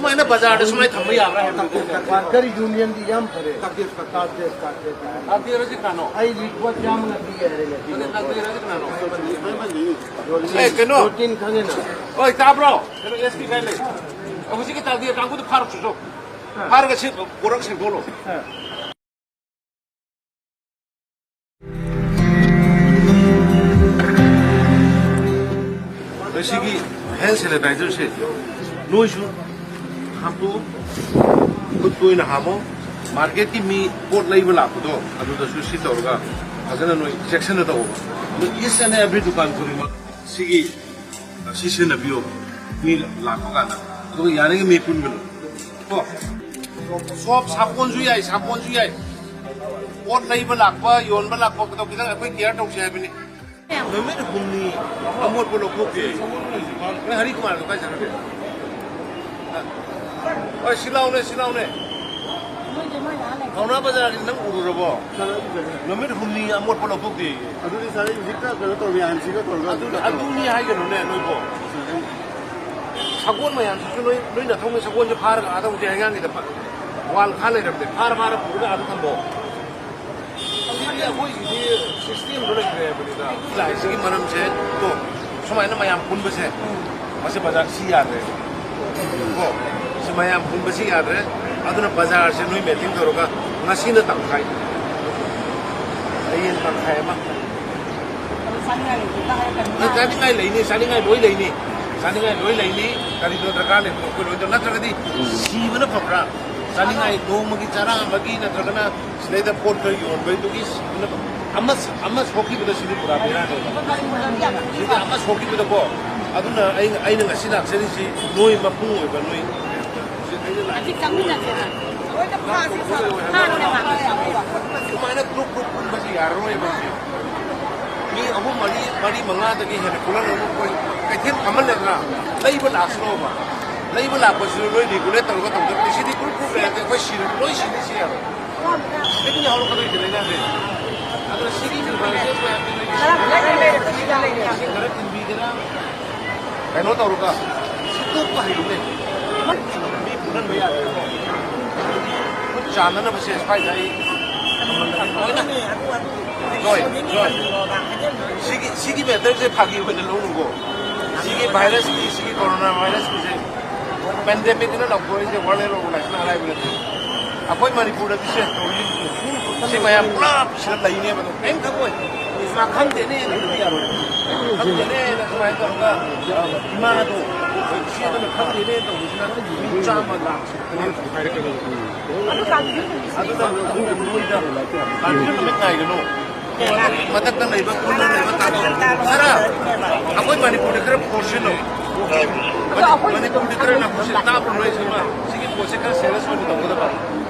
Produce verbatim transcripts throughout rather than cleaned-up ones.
ꯁꯨꯃꯥꯏꯅ ꯕꯖꯥꯔꯗ ꯁꯨꯃꯥꯏꯅ ꯊꯝꯕ ꯌꯥꯕ꯭ꯔꯥ ꯍꯥꯏꯕꯗꯨ? ꯋꯥꯔꯀꯔ ꯌꯨꯅꯤꯌꯟꯗꯤ ꯌꯥꯝ ꯐꯔꯦ꯫ ꯇꯥꯛꯄꯤꯔꯁꯤ ꯀꯅꯥꯅꯣ? ꯑꯩ ꯂꯨꯄꯥ ꯆꯥꯝꯃ ꯅꯠꯇꯦ ꯍꯥꯏꯔꯦ ꯉꯁꯤ꯫ ꯇꯥꯛꯄꯤꯔꯁꯤ ꯀꯅꯥꯅꯣ? ꯑꯦ, ꯀꯩꯅꯣ꯫ ꯖꯣꯇꯤꯟ ꯈꯪꯉꯦꯅ? ꯍꯣꯏ, ꯇꯥꯕ꯭ꯔꯣ? ꯀꯩꯅꯣ, ꯑꯦꯁ ꯄꯤ ꯀꯥꯏ ꯂꯩ? ꯍꯧꯖꯤꯛꯀꯤ ꯇꯥꯛꯄꯤꯔ ꯀꯥꯡꯕꯨꯗꯨ ꯐꯥꯔꯛꯁꯤꯁꯨ꯫ ꯐꯥꯔꯒ ꯁꯤ ꯄꯨꯔꯛ ꯁꯦꯡꯗꯣꯛꯂꯣ꯫ ꯃꯁꯤꯒꯤ ꯍꯦꯟ ꯁꯦꯅꯤꯇꯥꯏꯖꯔꯁꯦ ꯅꯣꯏꯁꯨ ꯍꯥꯞꯄꯨ, ꯈꯨꯠ ꯇꯣꯏꯅ ꯍꯥꯝꯃꯣ꯫ ꯃꯥꯔꯀꯦꯠꯀꯤ ꯃꯤ ꯄꯣꯠ ꯂꯩꯕ ꯂꯥꯛꯄꯗꯣ ꯑꯗꯨꯗꯁꯨ ꯁꯤ ꯇꯧꯔꯒ ꯐꯖꯅ ꯅꯣꯏ ꯆꯦꯛꯁꯤꯟꯅ ꯇꯧꯕ꯫ ꯅꯣꯏ each and every ꯗꯨꯀꯥꯟ ꯈꯨꯗꯤꯡꯃꯛ ꯁꯤꯒꯤ ꯁꯤ ꯁꯤꯖꯤꯟꯅꯕꯤꯌꯣ ꯃꯤ ꯂꯥꯛꯄ ꯀꯥꯟꯗ꯫ ꯑꯗꯨꯒ ꯌꯥꯔꯤꯉꯩ ꯃꯤ ꯄꯨꯟꯒꯅꯨ ꯀꯣ꯫ ꯁꯣꯞ ꯁꯥꯄꯣꯟꯁꯨ ꯌꯥꯏ, ꯁꯥꯄꯣꯟꯁꯨ ꯌꯥꯏ꯫ ꯄꯣꯠ ꯂꯩꯕ ꯂꯥꯛꯄ, ꯌꯣꯟꯕ ꯂꯥꯛꯄ ꯀꯩꯗꯧ ꯈꯤꯇꯪ ꯑꯩꯈꯣꯏ ꯀꯤꯌꯔ ꯇꯧꯁꯦ ꯍꯥꯏꯕꯅꯤ꯫ ꯅꯨꯃꯤꯠ ꯍꯨꯝꯅꯤ ꯑꯃꯣꯠꯄ ꯂꯧꯊꯣꯛꯇꯦ꯫ ꯅꯣꯏ ꯍꯔꯤ ꯀꯨꯃꯥꯔꯗꯣ ꯀꯥꯏ ꯆꯠꯈ꯭ꯔꯒꯦ? ꯍꯣꯏ, ꯁꯤ ꯂꯥꯎꯅꯦ, ꯁꯤ ꯂꯥꯎꯅꯦ꯫ ꯄꯥꯎꯅꯥ ꯕꯖꯥꯔꯒꯤ ꯅꯪ ꯎꯔꯨꯔꯕꯣ? ꯅꯨꯃꯤꯠ ꯍꯨꯝꯅꯤ ꯑꯃꯣꯠꯄ ꯂꯧꯊꯣꯛꯇꯦ꯫ ꯑꯗꯨꯗꯤ ꯁꯥꯔ, ꯍꯧꯖꯤꯛꯇ ꯀꯩꯅꯣ ꯇꯧꯔꯒ, ꯍꯥꯟꯁꯤꯒ ꯇꯧꯔꯒ ꯑꯗꯨ, ꯑꯗꯨꯅꯤ ꯍꯥꯏꯒꯅꯨꯅꯦ ꯅꯣꯏꯕꯣ꯫ ꯁꯒꯣꯜ ꯃꯌꯥꯝꯁꯤꯁꯨ ꯅꯣꯏ, ꯅꯣꯏ ꯅꯊꯧꯅ ꯁꯒꯣꯜꯁꯦ ꯐꯥꯔꯒ ꯑꯥꯗ ꯍꯧꯖꯤꯛ ꯍꯩꯉꯥꯡꯒꯤꯗ ꯐ-, ꯋꯥꯜ ꯈꯥ ꯂꯩꯔꯕꯅꯦ꯫ ꯐꯥꯔ ꯐꯥꯔ ꯄꯨꯔꯒ ꯑꯥꯗ ꯊꯝꯕꯣ꯫ ꯍꯧꯖꯤꯛꯇꯤ ꯑꯩꯈꯣꯏꯒꯤꯗꯤ ꯁꯤꯁꯇꯦꯝꯗꯣ ꯂꯩꯇ꯭ꯔꯦ ꯍꯥꯏꯕꯅꯤꯗ꯫ ꯂꯥꯛꯏꯁꯤꯒꯤ ꯃꯔꯝꯁꯦ ꯀꯣ, ꯁꯨꯃꯥꯏꯅ ꯃꯌꯥꯝ ꯄꯨꯟꯕꯁꯦ, ꯃꯁꯤ ꯕꯖꯥꯔ ꯁꯤ ꯌꯥꯗ꯭ꯔꯦ ꯀꯣ꯫ ꯁꯤ ꯃꯌꯥꯝ ꯄꯨꯟꯕꯁꯤ ꯌꯥꯗ꯭ꯔꯦ꯫ ꯑꯗꯨꯅ ꯕꯖꯥꯔꯁꯦ ꯅꯣꯏ ꯃꯦꯇꯤꯡ ꯇꯧꯔꯒ ꯉꯁꯤꯅ ꯇꯪꯈꯥꯏ, ꯍꯌꯦꯡ ꯇꯪꯈꯥꯏ ꯑꯃ꯫ ꯅꯪ ꯆꯥꯅꯤꯡꯉꯥꯏ ꯂꯩꯅꯤ, ꯆꯥꯅꯤꯡꯉꯥꯏ ꯂꯣꯏ ꯂꯩꯅꯤ, ꯆꯥꯅꯤꯡꯉꯥꯏ ꯂꯣꯏ ꯂꯩꯅꯤ꯫ ꯀꯔꯤꯅꯣ ꯗꯔꯀꯥꯔ ꯂꯩꯕꯅꯣ ꯑꯩꯈꯣꯏ ꯂꯣꯏ ꯇꯧ-, ꯅꯠꯇ꯭ꯔꯒꯗꯤ ꯁꯤꯕꯅ ꯐꯕ꯭ꯔꯥ? ꯆꯥꯅꯤꯡꯉꯥꯏ ꯅꯣꯡꯃꯒꯤ ꯆꯔꯥ ꯑꯃꯒꯤ ꯅꯠꯇ꯭ꯔꯒꯅ ꯁꯤꯗꯩꯗ ꯄꯣꯠ ꯈꯔ ꯌꯣꯟꯕꯩꯗꯨꯒꯤ ꯁꯤꯕꯅ ꯐꯕ꯭ꯔꯥ? ꯑꯃ, ꯑꯃ ꯁꯣꯛꯈꯤꯕꯗ ꯁꯤꯗꯤ ꯄꯨꯔꯥ ꯕꯦꯔꯥꯅꯦꯕ꯫ ꯁꯤꯗꯤ ꯑꯃ ꯁꯣꯛꯈꯤꯕꯗꯀꯣ, ꯑꯗꯨꯅ ꯑꯩ, ꯑꯩꯅ ꯉꯁꯤ ꯂꯥꯛꯆꯔꯤꯁꯤ ꯅꯣꯏ ꯃꯄꯨꯡ ꯑꯣꯏꯕ ꯅꯣꯏ ꯍꯧꯖꯤꯛ ꯑꯩꯅ ꯂꯥꯛ-, ꯍꯧꯖꯤꯛ ꯆꯪꯃꯤꯟꯅꯁꯦ꯫ ꯂꯣꯏꯅ ꯐꯥꯁꯦ, ꯐꯥꯔꯣꯅꯦ, ꯐꯥꯔꯣꯅꯦ꯫ ꯁꯨꯃꯥꯏꯅ ꯒ꯭ꯔꯨꯞ ꯒ꯭ꯔꯨꯞ ꯄꯨꯟꯕꯁꯤ ꯌꯥꯔꯔꯣꯏꯕ ꯍꯧꯖꯤꯛ꯫ ꯃꯤ ꯑꯍꯨꯝ, ꯃꯔꯤ, ꯃꯔꯤ, ꯃꯉꯥꯗꯒꯤ ꯍꯦꯟꯅ ꯄꯨꯜꯍꯜꯂꯒ ꯑꯩꯈꯣꯏ ꯀꯩꯊꯦꯜ ꯐꯝꯍꯜꯂꯦꯗꯅ, ꯂꯩꯕ ꯂꯥꯛꯁꯅꯣꯕ꯫ ꯂꯩꯕ ꯂꯥꯛꯄꯁꯤꯁꯨ ꯅꯣꯏ ꯔꯤꯒꯨꯂꯦꯠ ꯇꯧꯔꯒ ꯇꯧꯗꯕꯅꯤ꯫ ꯁꯤꯗꯤ ꯒ꯭ꯔꯨꯞ ꯒ꯭ꯔꯨꯞ ꯂꯩꯔꯗꯤ ꯑꯩꯈꯣꯏ ꯁꯤꯔ-, ꯂꯣꯏ ꯁꯤꯅꯤ ꯁꯤ ꯌꯥꯔꯣꯏ꯫ ꯁꯤꯗꯒꯤ ꯍꯧꯔꯛꯀꯗꯣꯏꯁꯦ ꯂꯥꯏꯅꯥꯁꯦ꯫ ꯑꯗꯨꯅ ꯁꯤꯒꯤ ꯏꯁꯤꯡ ꯈꯔ ꯊꯤꯟꯕꯤꯒꯦꯔꯥ? ꯀꯩꯅꯣ ꯇꯧꯔꯒ ꯁꯤ ꯇꯣꯛꯄ ꯍꯩꯔꯨꯅꯦ꯫ ꯈꯨꯠ ꯆꯥꯝꯅꯅꯕꯁꯦ ꯁ꯭ꯋꯥꯏꯗ ꯑꯩ ꯂꯣꯏꯅ ꯂꯣꯏ, ꯂꯣꯏ꯫ ꯁꯤꯒꯤ, ꯁꯤꯒꯤ ꯃꯦꯇꯔꯁꯦ ꯐꯥꯒꯤ ꯑꯣꯏꯅ ꯂꯧꯅꯨꯀꯣ꯫ ꯁꯤꯒꯤ ꯚꯥꯏꯔꯁꯀꯤ, ꯁꯤꯒꯤ ꯀꯣꯔꯣꯅꯥ ꯚꯥꯏꯔꯁꯀꯤꯁꯦ ꯄꯦꯟꯗꯦꯃꯤꯛꯅ ꯂꯥꯎꯊꯣꯔꯛꯏꯁꯦ ꯋꯥꯔꯜ ꯍꯦꯜꯊ ꯑꯣꯔꯒꯅꯥꯏꯖꯦꯁꯟ ꯑꯔꯥꯏꯕ ꯅꯠꯇꯦ꯫ ꯑꯩꯈꯣꯏ ꯃꯅꯤꯄꯨꯔꯗꯗꯤ ꯁꯦ ꯇꯧꯔꯤ, ꯁꯤ ꯃꯌꯥꯝ ꯄꯨꯂꯞ ꯁꯤꯗ ꯂꯩꯅꯦꯕ꯫ ꯀꯔꯤꯝ ꯈꯪꯉꯣꯏ꯫ ꯃꯥ ꯈꯪꯗꯦꯅꯦ ꯍꯥꯏꯅ ꯇꯧꯕ ꯌꯥꯔꯣꯏ꯫ ꯈꯪꯗꯦꯅꯦꯅ ꯁꯨꯃꯥꯏꯅ ꯇꯧꯔꯒ ꯏꯃꯥꯗꯣ ꯁꯤ ꯑꯗꯨꯅ ꯈꯪꯗꯦꯅꯦ ꯇꯧꯕꯁꯤꯅ ꯃꯤ ꯆꯥꯝꯃ ꯂꯥꯛ ꯑꯗꯨꯅ ꯑꯗꯨꯒ ꯅꯣꯏꯗ ꯀꯥꯟꯕꯤꯁꯨ ꯅꯨꯃꯤꯠ ꯉꯥꯏꯒꯅꯨ꯫ ꯃꯊꯛꯇ ꯂꯩꯕ, ꯀꯨꯟꯅ ꯂꯩꯕ ꯇꯥꯃꯣ ꯈꯔ ꯑꯩꯈꯣꯏ ꯃꯅꯤꯄꯨꯔꯗ ꯈꯔ ꯄꯣꯁꯤꯜꯂꯣ꯫ ꯑꯗꯣ ꯑꯩꯈꯣꯏ ꯃꯅꯤꯄꯨꯔꯗ ꯈꯔ ꯅꯥꯀꯨꯞꯁꯤ ꯇꯥꯕ꯭ꯔꯣ ꯅꯣꯏ ꯁꯤꯃ? ꯁꯤꯒꯤ ꯄꯣꯠꯁꯦ ꯈꯔ ꯁꯦꯔꯤꯌꯁ ꯑꯣꯏꯅ ꯇꯧꯒꯗꯕ꯫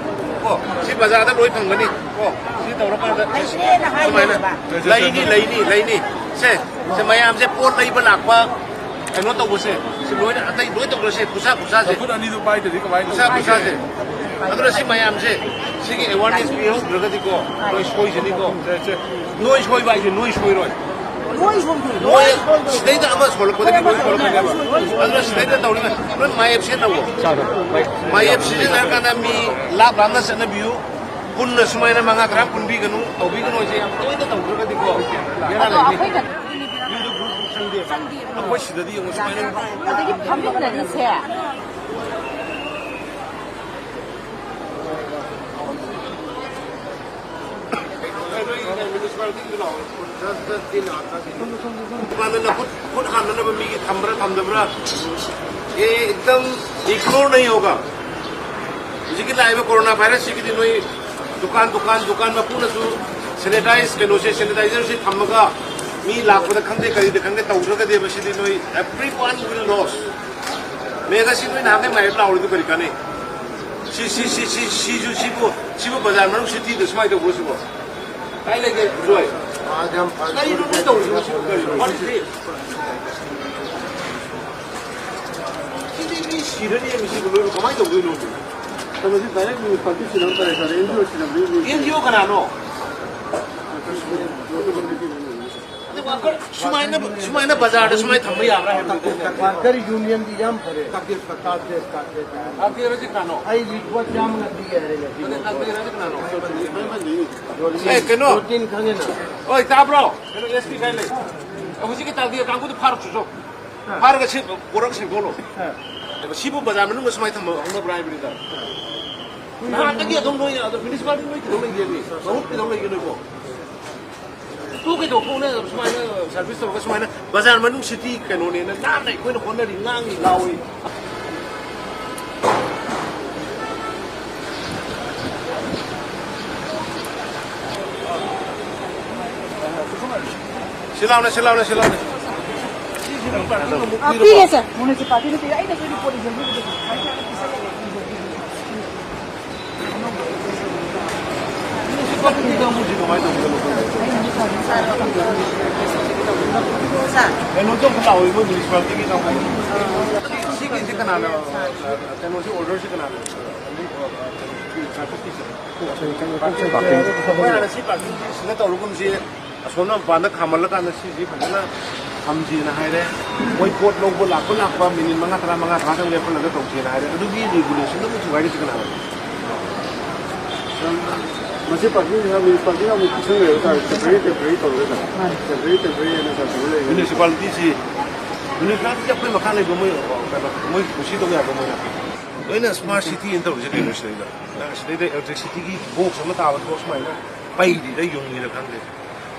ꯀꯣ, ꯁꯤ ꯕꯖꯥꯔꯗ ꯂꯣꯏ ꯐꯪꯒꯅꯤ꯫ ꯀꯣ, ꯁꯤ ꯇꯧꯔꯀꯥꯟꯗ ꯂꯩꯇꯦꯅ ꯁꯨꯃꯥꯏꯅ ꯍꯥꯏꯅꯦꯕ꯫ ꯂꯩꯅꯤ, ꯂꯩꯅꯤ, ꯂꯩꯅꯤ꯫ ꯁꯦ, ꯁꯦ ꯃꯌꯥꯝꯁꯦ ꯄꯣꯠ ꯂꯩꯕ ꯂꯥꯛꯄ ꯀꯩꯅꯣ ꯇꯧꯕꯁꯦ, ꯁꯤ ꯂꯣꯏꯅ ꯑꯇꯩ ꯂꯣꯏ ꯇꯧꯔꯁꯦ, ꯈꯨꯠꯁꯥ ꯈꯨꯠꯁꯥꯁꯦ꯫ ꯈꯨꯠ ꯑꯅꯤꯗꯨ ꯄꯥꯏꯗ꯭ꯔꯗꯤ ꯀꯃꯥꯏꯅ ꯈꯨꯠꯁꯥ ꯇꯧꯅꯤ? ꯈꯨꯠꯁꯥꯁꯦ꯫ ꯑꯗꯨꯅ ꯁꯤ ꯃꯌꯥꯝꯁꯦ, ꯁꯤꯒꯤ ꯑꯦꯋꯥꯔꯅꯦꯁ ꯄꯤꯍꯧꯗ꯭ꯔꯒꯗꯤꯀꯣ, ꯅꯣꯏ ꯁꯣꯏꯖꯅꯤꯀꯣ꯫ ꯁꯦ, ꯁꯦ꯫ ꯅꯣꯏ ꯁꯣꯏꯕ ꯍꯥꯏꯁꯦ ꯅꯣꯏ ꯁꯣꯏꯔꯣꯏ꯫ ꯅꯣꯏ ꯁꯣꯏꯗꯣꯏꯅꯤ꯫ ꯅꯣꯏ ꯁꯤꯗꯩꯗ ꯑꯃ ꯁꯣꯜꯂꯛꯄꯗꯒꯤ ꯅꯣꯏ ꯁꯣꯜꯂꯛꯀꯅꯦꯕ꯫ ꯑꯗꯨꯅ ꯁꯤꯗꯩꯗ ꯇꯧꯔꯤꯕ ꯅꯣꯏ ꯃꯥꯌꯦꯞ ꯁꯤꯖꯤꯟꯅꯧꯋꯣ꯫ ꯃꯥꯌꯦꯞ ꯁꯤꯖꯤꯟꯅꯔꯀꯥꯟꯗ ꯃꯤ ꯂꯥꯞ ꯂꯥꯞꯅ ꯆꯠꯅꯕꯤꯌꯨ꯫ ꯄꯨꯟꯅ ꯁꯨꯃꯥꯏꯅ ꯃꯉꯥ ꯇꯔꯥ ꯄꯨꯟꯕꯤꯒꯅꯨ, ꯇꯧꯕꯤꯒꯅꯨ ꯍꯥꯏꯁꯦ ꯌꯥꯝ ꯇꯣꯏꯅ ꯇꯧꯗ꯭ꯔꯒꯗꯤꯀꯣ, ꯕꯦꯔꯥ ꯑꯗꯣ ꯂꯩꯅꯤ꯫ ꯑꯩꯈꯣꯏꯅ ꯌꯨꯝꯗ ꯒ꯭ꯔꯨꯞ ꯒ꯭ꯔꯨꯞ ꯆꯪꯗꯦ꯫ ꯆꯪꯗꯦꯕ꯫ ꯑꯩꯈꯣꯏ ꯁꯤꯗꯗꯤ ꯌꯦꯡꯉꯨ ꯁꯨꯃꯥꯏꯅ ꯑꯗꯒꯤ ꯐꯝꯃꯤꯟꯅꯔꯤꯁꯦ꯫ ꯅꯣꯏꯒꯤ ꯃ꯭ꯌꯨꯅꯤꯁꯤꯄꯥꯂꯤꯇꯤꯒꯤꯗꯣ ꯂꯥꯛꯑꯣ꯫ ꯗꯤꯄꯥꯔꯠꯃꯦꯟꯗ ꯈꯨꯠ, ꯈꯨꯠ ꯍꯥꯝꯅꯅꯕ ꯃꯤꯒꯤ ꯊꯝꯕ꯭ꯔꯥ ꯊꯝꯗꯕ꯭ꯔꯥ? ꯑꯦ, ꯑꯦꯛꯗꯝ ꯏꯒꯅꯣꯔ ꯅꯍꯤ ꯍꯣꯒꯥ꯫ ꯍꯧꯖꯤꯛꯀꯤ ꯂꯥꯛꯏꯕ ꯀꯣꯔꯣꯅꯥ ꯚꯥꯏꯔꯁꯁꯤꯒꯤꯗꯤ ꯅꯣꯏ ꯗꯨꯀꯥꯟ, ꯗꯨꯀꯥꯟ, ꯗꯨꯀꯥꯟ ꯃꯄꯨꯅꯁꯨ ꯁꯦꯅꯤꯇꯥꯏꯖ, ꯀꯩꯅꯣꯁꯦ, ꯁꯦꯅꯤꯇꯥꯏꯖꯔꯁꯦ ꯊꯝꯃꯒ ꯃꯤ ꯂꯥꯛꯄꯗ ꯈꯪꯗꯦ, ꯀꯔꯤꯗ ꯈꯪꯗꯦ, ꯇꯧꯗ꯭ꯔꯒꯗꯤ ꯃꯁꯤꯗꯤ ꯅꯣꯏ everyone will loss꯫ ꯃꯦꯒ ꯁꯤ ꯅꯣꯏ ꯅꯍꯥꯟꯈꯩ ꯃꯥꯏꯞ ꯂꯥꯎꯔꯤꯗꯨ ꯀꯔꯤ ꯀꯥꯟꯅꯩ? ꯁꯤ, ꯁꯤ, ꯁꯤ, ꯁꯤ, ꯁꯤꯁꯨ, ꯁꯤꯕꯨ, ꯁꯤꯕꯨ ꯕꯖꯥꯔ ꯃꯅꯨꯡ ꯁꯤꯇꯤꯗ ꯁꯨꯃꯥꯏꯅ ꯇꯧꯕ꯭ꯔꯣ ꯁꯤꯕꯣ? ꯀꯥꯏ ꯂꯩꯒꯦ, ꯖꯣꯏ? ꯀꯔꯤꯅꯣ ꯅꯣꯏ ꯇꯧꯔꯤꯁꯤꯕꯣ? ꯁꯤꯕꯨ ꯀꯔꯤꯅꯣ? What is this? ꯁꯤꯗꯤ ꯃꯤ ꯁꯤꯔꯅꯤ, ꯃꯤ ꯁꯤꯕꯨ ꯂꯣꯏꯕ ꯀꯃꯥꯏꯅ ꯇꯧꯗꯣꯏꯅꯣ? ꯃꯁꯤ direct municipality ꯁꯤꯟꯅꯕ ꯇꯥꯔꯦ, sir. NGO ꯁꯤꯟꯅꯕꯗꯤ ꯃꯤ NGO ꯀꯅꯥꯅꯣ? ꯑꯗꯨꯕꯨ ꯁꯨꯃꯥꯏꯅ, ꯁꯨꯃꯥꯏꯅ ꯕꯖꯥꯔꯗ ꯁꯨꯃꯥꯏꯅ ꯊꯝꯕ ꯌꯥꯕ꯭ꯔꯥ ꯍꯥꯏꯕꯗꯨ? ꯋꯥꯔꯀꯔ ꯌꯨꯅꯤꯌꯟꯗꯤ ꯌꯥꯝ ꯐꯔꯦ꯫ ꯇꯥꯛꯄꯤꯔꯁꯤ ꯀꯅꯥꯅꯣ? ꯑꯩ ꯂꯨꯄꯥ ꯆꯥꯝꯃ ꯄꯤꯒꯦ ꯍꯥꯏꯔꯦ ꯉꯁꯤ꯫ ꯇꯥꯛꯄꯤꯔꯁꯤ ꯀꯅꯥꯅꯣ? ꯑꯦ, ꯀꯩꯅꯣ꯫ ꯄ꯭ꯔꯣꯇꯤꯟ ꯈꯪꯉꯦꯅ꯫ ꯑꯣꯏ, ꯇꯥꯕ꯭ꯔꯣ? ꯀꯩꯅꯣ, ꯑꯦꯁ ꯄꯤ ꯀꯥꯏ ꯂꯩ? ꯍꯧꯖꯤꯛꯀꯤ ꯇꯥꯛꯄꯤ ꯀꯥꯡꯕꯨꯗꯨ ꯐꯥꯔꯛꯁꯤꯁꯨ꯫ ꯐꯥꯔꯒ ꯁꯤ ꯄꯨꯔꯛ ꯁꯦꯡꯗꯣꯛꯂꯣ꯫ ꯁꯤꯕꯨ ꯕꯖꯥꯔ ꯃꯅꯨꯡꯗ ꯁꯨꯃꯥꯏꯅ ꯊꯝꯕ ꯍꯧꯅꯕ꯭ꯔꯥ ꯍꯥꯏꯕꯅꯤꯗ꯫ ꯅꯍꯥꯟꯗꯒꯤ ꯑꯗꯨꯝ ꯅꯣꯏ ꯑꯗꯣ ꯃ꯭ꯌꯨꯅꯤꯁꯤꯄꯥꯂꯤꯇꯤ ꯅꯣꯏ ꯀꯩꯗꯧ ꯂꯩꯒꯦ? ꯃꯍꯨꯠ ꯀꯩꯗꯧ ꯂꯩꯒꯦ ꯅꯣꯏꯕꯣ? ꯇꯨ ꯀꯩꯗꯧ ꯊꯣꯛꯅꯦ ꯁꯨꯃꯥꯏꯅ ꯁꯔꯚꯤꯁ ꯇꯧꯔꯒ ꯁꯨꯃꯥꯏꯅ ꯕꯖꯥꯔ ꯃꯅꯨꯡ ꯁꯤꯇꯤ ꯀꯩꯅꯣꯅꯦꯅ ꯅꯥꯟꯅ ꯑꯩꯈꯣꯏꯅ ꯍꯣꯠꯅꯔꯤ, ꯉꯥꯡꯉꯤ, ꯂꯥꯎꯏ꯫ ꯁꯤ ꯂꯥꯎꯅꯦ, ꯁꯤ ꯂꯥꯎꯅꯦ, ꯁꯤ ꯂꯥꯎꯅꯦ꯫ ꯁꯤꯁꯤꯕꯨ ꯄꯥꯔꯀꯤꯡ ꯑꯃꯨꯛ ꯑ, ꯄꯤꯔꯕꯣ? ꯄꯤꯔꯦ, ꯁꯥꯔ꯫ ꯃ꯭ꯌꯨꯅꯤꯁꯤꯄꯥꯂꯤꯇꯤꯅ ꯄꯤꯔꯦ꯫ ꯑꯩꯅꯁꯨ ꯔꯤꯄꯣꯔꯠ ꯏꯖꯕꯤꯕꯗ ꯁꯨꯃꯥꯏꯅ ꯄꯤꯁꯜꯂꯛꯑꯦ꯫ ꯃ꯭ꯌꯨꯅꯤꯁꯤꯄꯥꯂꯤꯇꯤ ꯀꯥꯡꯕꯨꯁꯤ ꯀꯃꯥꯏꯅ ꯇꯧꯕꯅꯣ ꯈꯪꯗꯦ꯫ ꯁꯥꯔ꯫ ꯀꯩꯅꯣꯁꯨ ꯑꯝꯇ ꯂꯥꯛꯑꯣ, ꯃꯣꯏ ꯃ꯭ꯌꯨꯅꯤꯁꯤꯄꯥꯂꯤꯇꯤꯒꯤ ꯀꯥꯡꯕꯨ꯫ ꯁꯤꯒꯤꯁꯤ ꯀꯅꯥꯅ, ꯀꯩꯅꯣꯁꯤ ꯑꯣꯔꯗꯔꯁꯤ ꯀꯅꯥꯅ? ꯑꯩꯈꯣꯏ ꯍꯥꯟꯅ ꯁꯤ ꯄꯥꯔꯀꯤꯡꯁꯤ ꯁꯤꯗ ꯇꯧꯔꯒꯨꯝꯁꯤ, ꯑꯁꯣꯝꯅ ꯃꯄꯥꯟꯗ ꯈꯥꯝꯍꯜꯂꯀꯥꯟꯗ ꯁꯤꯁꯤ ꯐꯖꯅ ꯊꯝꯁꯤꯅ ꯍꯥꯏꯔꯦ꯫ ꯃꯣꯏ ꯄꯣꯠ ꯂꯧꯕ ꯂꯥꯛꯄ ꯂꯥꯛꯄ ꯃꯤꯅꯤꯠ ꯃꯉꯥ, ꯇꯔꯥ, ꯃꯉꯥ, ꯇꯔꯥ ꯈꯛ ꯂꯦꯞꯍꯜꯂꯒ ꯇꯧꯁꯦꯅ ꯍꯥꯏꯔꯦ꯫ ꯑꯗꯨꯒꯤ ꯔꯤꯒꯨꯂꯦꯁꯟꯗꯨ ꯑꯃꯨꯛ ꯊꯨꯒꯥꯏꯔꯤꯁꯤ ꯀꯅꯥꯅꯣ? ꯃꯁꯤ ꯄꯥꯔꯀꯤꯡꯁꯤ ꯍꯥꯏꯕ, ꯄꯥꯔꯀꯤꯡ ꯑꯃꯨꯛ ꯄꯤꯁꯟꯈ꯭ꯔꯦ ꯍꯥꯏꯕ ꯇꯥꯔꯦ꯫ ꯇꯦꯝꯄꯔꯦꯔꯤ, ꯇꯦꯝꯄꯔꯦꯔꯤ ꯇꯧꯔꯒ ꯇꯥꯔꯦ꯫ ꯇꯦꯝꯄꯔꯦꯔꯤ, ꯇꯦꯝꯄꯔꯦꯔꯤ ꯍꯥꯏꯅ ꯆꯠꯈꯤꯕ ꯂꯩꯔꯦ꯫ ꯃ꯭ꯌꯨꯅꯤꯁꯤꯄꯥꯂꯤꯇꯤꯁꯤ, ꯃ꯭ꯌꯨꯅꯤꯁꯤꯄꯥꯂꯤꯇꯤ ꯑꯩꯈꯣꯏ ꯃꯈꯥ ꯂꯩꯕ ꯃꯣꯏ, ꯀꯩꯅꯣ, ꯃꯣꯏ ꯀꯨꯁꯤ ꯇꯧ ꯌꯥꯕ꯭ꯔꯣ ꯃꯣꯏꯅ? ꯂꯣꯏꯅ ꯁ꯭ꯃꯥꯔꯠ ꯁꯤꯇꯤ ꯑꯅ ꯇꯧꯔꯤꯁꯦ ꯀꯩꯅꯣ ꯁꯤꯗꯩꯗ? ꯁꯤꯗꯩꯗ ꯏꯂꯦꯛꯇ꯭ꯔꯤꯁꯤꯇꯤꯒꯤ ꯕꯣꯛꯁ ꯑꯃ ꯇꯥꯕꯗꯣ ꯁꯨꯃꯥꯏꯅ ꯄꯩꯔꯤꯔ ꯌꯨꯡꯉꯤꯔ ꯈꯪꯗꯦ꯫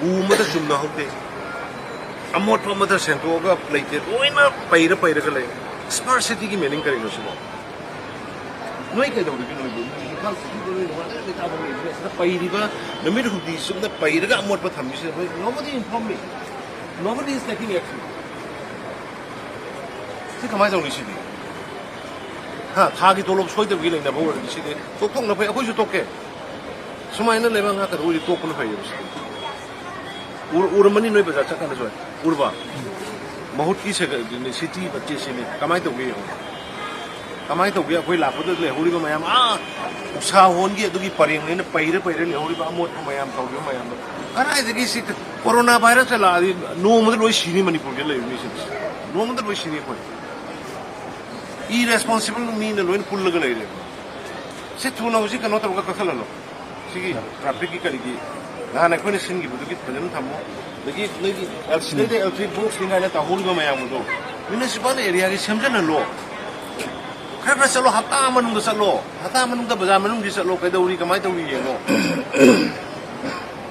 ꯎ ꯑꯃꯗ ꯆꯨꯝꯅ ꯍꯧꯗꯦ꯫ ꯑꯃꯣꯠꯄ ꯑꯃꯗ ꯁꯦꯡꯗꯣꯛꯑꯒ ꯂꯩꯇꯦ꯫ ꯂꯣꯏꯅ ꯄꯩꯔ ꯄꯩꯔꯒ ꯂꯩ꯫ ꯁ꯭ꯃꯥꯔꯠ ꯁꯤꯇꯤꯒꯤ ꯃꯤꯅꯤꯡ ꯀꯔꯤꯅꯣ ꯁꯤꯕꯣ? ꯅꯣꯏ ꯀꯩꯗꯧꯔꯤꯒꯦ ꯅꯣꯏꯕꯨ? ꯏꯝꯐꯥꯜ ꯁꯤꯇꯤꯗ ꯅꯣꯏ ꯅꯨꯡꯉꯥꯏꯅ ꯂꯩꯇꯥꯕ ꯂꯩꯕꯅꯦ꯫ ꯁꯤꯗ ꯄꯩꯔꯤꯕ ꯅꯨꯃꯤꯠ ꯍꯨꯝꯅꯤ ꯆꯨꯞꯅ ꯄꯩꯔꯒ ꯑꯃꯣꯠꯄ ꯊꯝꯃꯤꯁꯦ ꯅꯣꯏ nobody inform me. Nobody is taking action. ꯁꯤ ꯀꯃꯥꯏꯅ ꯇꯧꯅꯤ ꯁꯤꯗꯤ? ꯍꯥ, ꯊꯥꯒꯤ ꯇꯣꯂꯣꯞ ꯁꯣꯏꯗꯕꯒꯤ ꯂꯩꯅꯕ ꯑꯣꯏꯔꯗꯤ ꯁꯤꯗꯤ ꯇꯣꯛꯊꯣꯛꯅ ꯐꯩ, ꯑꯩꯈꯣꯏꯁꯨ ꯇꯣꯛꯀꯦ꯫ ꯁꯨꯃꯥꯏꯅ ꯂꯩꯕꯥꯛ ꯉꯥꯛꯇꯗ ꯑꯣꯏꯔꯗꯤ ꯇꯣꯛꯄꯅ ꯐꯩꯌꯦꯕ ꯁꯤꯗꯤ꯫ ꯎꯔ-, ꯎꯔꯝꯃꯅꯤ ꯅꯣꯏ ꯕꯖꯥꯔ ꯆꯠꯀꯥꯟꯗꯁꯨ꯫ ꯎꯔꯕ? ꯃꯍꯨꯠꯀꯤ ꯁꯦ-, ꯁꯤꯇꯤ ꯕꯠꯆꯦ ꯁꯤꯅꯤ꯫ ꯀꯃꯥꯏꯅ ꯇꯧꯒꯦ ꯌꯦꯡꯉꯣ꯫ ꯀꯃꯥꯏꯅ ꯇꯧꯒꯦ? ꯑꯩꯈꯣꯏ ꯂꯥꯛꯄꯗ ꯂꯩꯍꯧꯔꯤꯕ ꯃꯌꯥꯝ, ꯑꯥ, ꯎꯁꯥ ꯍꯣꯟꯒꯤ ꯑꯗꯨꯒꯤ ꯄꯔꯦꯡꯅꯦꯅ ꯄꯩꯔ ꯄꯩꯔ ꯂꯩꯍꯧꯔꯤꯕ ꯑꯃꯣꯠꯄ ꯃꯌꯥꯝ, ꯇꯧꯔꯤꯕ ꯃꯌꯥꯝꯗꯣ, ꯀꯗꯥꯏꯗꯒꯤ? ꯁꯤ ꯀꯣꯔꯣꯅꯥ ꯚꯥꯏꯔꯁ ꯂꯥꯛꯑꯗꯤ ꯅꯣꯡꯃꯗ ꯂꯣꯏ ꯁꯤꯅꯤ ꯃꯅꯤꯄꯨꯔꯗ ꯂꯩꯔꯤꯕ ꯃꯤꯁꯤꯡꯁꯦ꯫ ꯅꯣꯡꯃꯗ ꯂꯣꯏ ꯁꯤꯅꯤ ꯑꯩꯈꯣꯏ꯫ ꯏꯔꯦꯁꯄꯣꯟꯁꯤꯕꯜ ꯃꯤꯅ ꯂꯣꯏꯅ ꯄꯨꯜꯂꯒ ꯂꯩꯔꯦꯕ꯫ ꯁꯤ ꯊꯨꯅ ꯍꯧꯖꯤꯛ ꯀꯩꯅꯣ ꯇꯧꯔꯒ ꯀꯛꯊꯠꯍꯜꯂꯣ꯫ ꯁꯤꯒꯤ ꯇ꯭ꯔꯥꯐꯤꯛꯀꯤ ꯀꯔꯤꯒꯤ ꯅꯍꯥꯟ ꯑꯩꯈꯣꯏꯅ ꯁꯤꯟꯈꯤꯕꯗꯨꯒꯤ ꯐꯖꯅ ꯊꯝꯃꯣ꯫ ꯑꯗꯒꯤ ꯅꯣꯏꯒꯤ ꯑꯦꯜ ꯁꯤꯗꯩꯗ ꯑꯦꯜ ꯊ꯭ꯔꯤ ꯕꯣꯛꯁꯅꯤ ꯀꯥꯏꯅ ꯇꯧꯍꯧꯔꯤꯕ ꯃꯌꯥꯝ ꯑꯗꯣ ꯃ꯭ꯌꯨꯅꯤꯁꯤꯄꯥꯜ ꯑꯦꯔꯤꯌꯥꯒꯤ ꯁꯦꯝꯖꯤꯟꯍꯜꯂꯣ꯫ ꯈꯔ ꯈꯔ ꯆꯠꯂꯣ, ꯍꯞꯇꯥ ꯃꯅꯨꯡꯗ ꯆꯠꯂꯣ, ꯍꯞꯇꯥ ꯃꯅꯨꯡꯗ ꯕꯖꯥꯔ ꯃꯅꯨꯡꯗꯤ ꯆꯠꯂꯣ, ꯀꯩꯗꯧꯔꯤ, ꯀꯃꯥꯏꯅ ꯇꯧꯔꯤ ꯌꯦꯡꯉꯣ꯫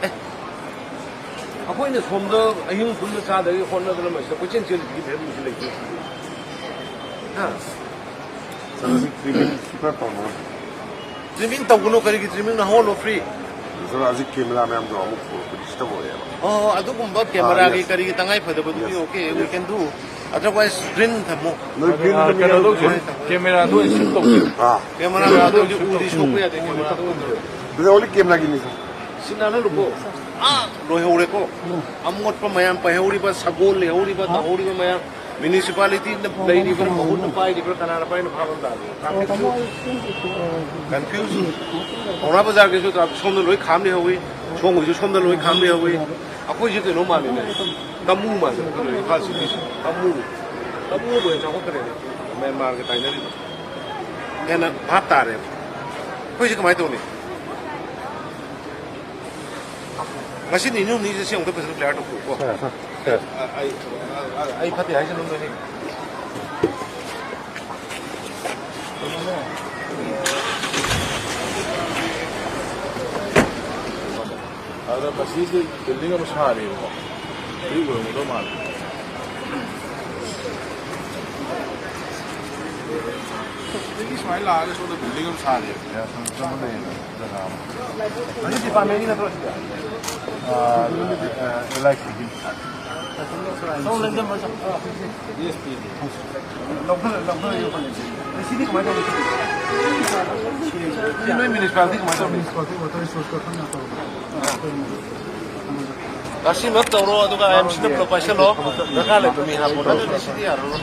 ꯑꯦ, ꯑꯩꯈꯣꯏꯅ ꯁꯣꯝꯗ ꯑꯍꯤꯡ ꯄꯨꯟꯅ ꯆꯥꯗꯒꯤ ꯍꯣꯠꯅꯗꯅ ꯃꯁꯤꯗ ꯀꯣꯏꯆꯦꯟ ꯆꯦꯜꯂꯤꯕꯒꯤ ꯐꯤꯕꯝꯁꯤ ꯂꯩꯇꯦ꯫ ꯍꯥ? ꯁꯤꯗꯤ ꯀ꯭ꯂꯤꯅꯤꯡ ꯈꯔ ꯇꯧꯅꯕ꯫ ꯇ꯭ꯔꯤꯃꯤꯡ ꯇꯧꯒꯅꯨ, ꯀꯔꯤꯒꯤ ꯇ꯭ꯔꯤꯃꯤꯡ? ꯅꯍꯣꯜꯂꯣ, ꯐ꯭ꯔꯤ꯫ ꯁꯤꯗ ꯍꯧꯖꯤꯛ ꯀꯦꯃꯦꯔꯥ ꯃꯌꯥꯝꯗꯣ ꯑꯃꯨꯛ ꯗꯤꯁꯇꯔꯕ ꯑꯣꯏꯌꯦꯕ꯫ ꯑꯣ, ꯑꯗꯨꯒꯨꯝꯕ ꯑꯥ, ꯀꯦꯃꯦꯔꯥꯒꯤ ꯌꯦꯁ꯫ ꯀꯔꯤꯒꯤ ꯇꯉꯥꯏ ꯐꯗꯕꯗꯨꯗꯤ, yes. Okay, we can do. Otherwise, green ꯊꯝꯃꯣ꯫ ꯅꯣꯏ ꯒ꯭ꯔꯤꯟ ꯑꯥ, ꯊꯝꯃꯤ ꯀꯩꯅꯣ ꯀꯩꯅꯣ? ꯇꯧꯁꯦ, ꯀꯦꯃꯦꯔꯥꯗꯣ ꯑꯣꯏꯅ ꯁꯤꯐ ꯇꯧꯁꯦ꯫ ꯑꯥ꯫ ꯀꯦꯃꯦꯔꯥꯗꯣ ꯀꯦꯃꯦꯔꯥꯗꯣ ꯍꯧꯖꯤꯛ ꯁꯤꯐ ꯎꯗꯤ ꯇꯧꯁꯦ꯫ ꯁꯣꯛꯄ ꯌꯥꯗꯦ, ꯀꯦꯃꯦꯔꯥꯗꯣ ꯑꯣꯏꯅ ꯇꯧꯁꯦ꯫ ꯑꯗꯨꯗ only ꯀꯦꯃꯦꯔꯥꯒꯤꯅꯤ, ꯁꯥꯔ꯫ ꯁꯤ ꯅꯥꯟꯅ ꯂꯨꯀꯣ꯫ ꯑꯥ, ꯂꯣꯏꯍꯧꯔꯦꯀꯣ꯫ ꯑꯃꯣꯠꯄ ꯃꯌꯥꯝ ꯄꯩꯍꯧꯔꯤꯕ, ꯁꯒꯣꯜ ꯂꯩꯍꯧꯔꯤꯕ, ꯇꯧꯍꯧꯔꯤꯕ ꯃꯌꯥꯝ, ꯃ꯭ꯌꯨꯅꯤꯁꯤꯄꯥꯂꯤꯇꯤꯅ ꯂꯩꯔꯤꯕ, ꯃꯍꯨꯠꯅ ꯄꯥꯏꯔꯤꯕ꯭ꯔꯥ, ꯀꯅꯥꯅ ꯄꯥꯏꯅꯣ ꯐꯥꯕ ꯑꯃ ꯇꯥꯗꯦ꯫ ꯇ꯭ꯔꯥꯐꯤꯛꯁꯨ ꯀꯟꯐ꯭ꯌꯨꯁ꯫ ꯄꯥꯎꯅꯥ ꯕꯖꯥꯔꯒꯤꯁꯨ ꯇ꯭ꯔꯥꯐꯤꯛ ꯁꯣꯝꯗ ꯂꯣꯏ ꯈꯥꯝ ꯂꯩꯍꯧꯋꯤ, ꯁꯣꯝꯒꯤꯁꯨ ꯁꯣꯝꯗ ꯂꯣꯏ ꯈꯥꯝ ꯂꯩꯍꯧꯋꯤ꯫ ꯑꯩꯈꯣꯏꯁꯦ ꯀꯩꯅꯣ ꯃꯥꯜꯂꯤꯅꯦ, ꯇꯥꯃꯨ ꯃꯥꯜꯂꯦ, ꯑꯩꯈꯣꯏ ꯏꯝꯐꯥꯜ ꯁꯤꯇꯤꯁꯦ ꯇꯥꯃꯨ, ꯇꯥꯃꯨꯕꯨ ꯍꯦꯟꯅ ꯆꯥꯎꯈꯠꯈ꯭ꯔꯦꯅꯦ, ꯃ꯭ꯌꯥꯟꯃꯥꯔꯒ ꯇꯥꯏꯅꯔꯤꯕ꯫ ꯍꯦꯟꯅ ꯚꯥꯞ ꯇꯥꯔꯦꯕ꯫ ꯑꯩꯈꯣꯏꯁꯦ ꯀꯃꯥꯏꯅ ꯇꯧꯅꯤ? ꯉꯁꯤ ꯅꯤꯅꯤ ꯍꯨꯝꯅꯤꯁꯦ ꯁꯤ ꯑꯃꯨꯛꯇ ꯐꯖꯅ ꯀ꯭ꯂꯤꯌꯥꯔ ꯇꯧꯊꯣꯛꯎꯀꯣ꯫ ꯁꯥꯔ, ꯁꯥꯔ꯫ ꯑ, ꯑꯩ, ꯑ, ꯑ, ꯑꯩ ꯐꯠꯇꯦ ꯍꯥꯏꯁꯤꯅ ꯅꯣꯏ꯫ ꯑꯗ ꯃꯁꯤꯁꯦ ꯕꯤꯜꯗꯤꯡ ꯑꯃ ꯁꯥꯔꯤꯕꯀꯣ꯫ ꯁꯤ ꯑꯣꯏꯔꯝꯒꯗꯧ ꯃꯥꯜꯂꯦ꯫ ꯁꯤꯗꯒꯤ ꯁꯨꯃꯥꯏꯅ ꯂꯥꯛꯑꯒ ꯁꯣꯝꯗ ꯕꯤꯜꯗꯤꯡ ꯑꯃ ꯁꯥꯔꯤꯕ꯫ ꯌꯥ, ꯁꯣꯝ ꯆꯪꯕ ꯂꯩꯌꯦꯕ, ꯖꯒꯥ ꯑꯃ꯫ ꯑꯗꯨ ꯗꯤꯄꯥꯔꯠꯃꯦꯟꯒꯤ ꯅꯠꯇ꯭ꯔꯣ ꯁꯤꯗ? ꯑꯥ, ꯑꯗꯨꯗꯤ, ꯑꯥ, ꯑꯦꯜ ꯑꯥꯏ ꯁꯤꯒꯤ꯫ ꯁꯣꯝ ꯂꯩꯔꯝꯃꯣ, ꯁꯣꯝ꯫ ꯂꯧꯈꯠꯂ-, ꯂꯧꯈꯠꯂ ꯌꯣꯛꯄꯅꯦ꯫ ꯑꯗ ꯁꯤꯗꯤ ꯀꯃꯥꯏꯅ ꯇꯧꯅꯤ? ꯁꯤ ꯅꯣꯏ ꯃ꯭ꯌꯨꯅꯤꯁꯤꯄꯥꯂꯤꯇꯤ ꯀꯃꯥꯏꯅ ꯇꯧꯅꯤ? ꯃ꯭ꯌꯨꯅꯤꯁꯤꯄꯥꯂꯤꯇꯤ ꯋꯥꯇꯔ ꯔꯤꯁꯣꯔꯁꯀ ꯈꯟꯅ ꯇꯧꯔꯒ꯫ ꯉꯁꯤꯃꯛ ꯇꯧꯔꯣ, ꯑꯗꯨꯒ ꯑꯥꯏ ꯑꯦꯝ ꯁꯤꯗ ꯄꯨꯂꯞ ꯄꯥꯏꯁꯜꯂꯣ꯫ ꯗꯔꯀꯥꯔ ꯂꯩꯕ ꯃꯤ ꯍꯥꯞꯄꯣ, ꯅꯠꯇ꯭ꯔꯗꯤ ꯁꯤꯗꯤ ꯌꯥꯔꯔꯣꯏ꯫